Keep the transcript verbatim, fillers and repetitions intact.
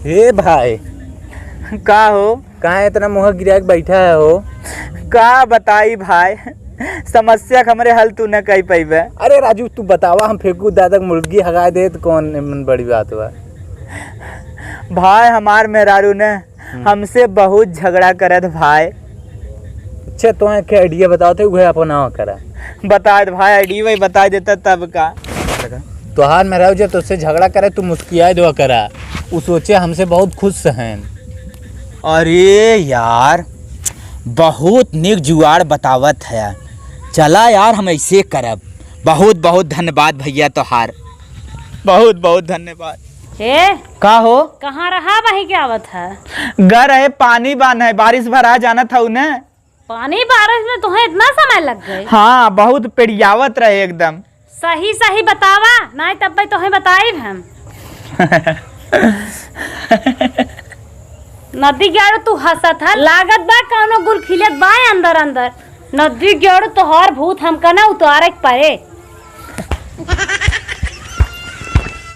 हे भाई, का हो? काहे इतना मुँह गिरा के बैठा है हो? का बताई भाई, समस्या के हमरे हल तू न कई पइबे। अरे राजू, तू बतावा, हम फेंकू दादा के मुर्गी हगाए दे तो कौन एमन बड़ी बात बा? भाई, हमार मेहरारू ने हम्म। हमसे बहुत झगड़ा करत भाई। अच्छा, तो एक idea बताओ थे, उहे अपनावा करा। बता दे भाई, idea भाई बता देता तब का। तोहार मेहरारू जब तुझसे झगड़ा करे, तू मुस्कियाए देवा करा, उ सोचे हमसे बहुत खुश हैं। अरे यार, बहुत नीक जुगाड़ बतावत है। चला यार, हम ऐसे करब। बहुत बहुत धन्यवाद भैया तोहार, बहुत बहुत धन्यवाद। ए, का हो? कहाँ रहा वहीं के आवत है? घर है, पानी बान है, बारिश भरा जानत हऊ ने। पानी बारिश में तुम्हें इतना समय लग गए? हाँ, बहुत पेड़ियावत रहे एकदम। सही सही बतावा, नहीं तब भाई तुम्हें बताइब हम। नदी गेड़ू तू हंसत है, लागत बा कौनो गुल खिलत बा अंदर अंदर। नदी गेड़ू तोहार भूत हमका ना उतारे के पड़े।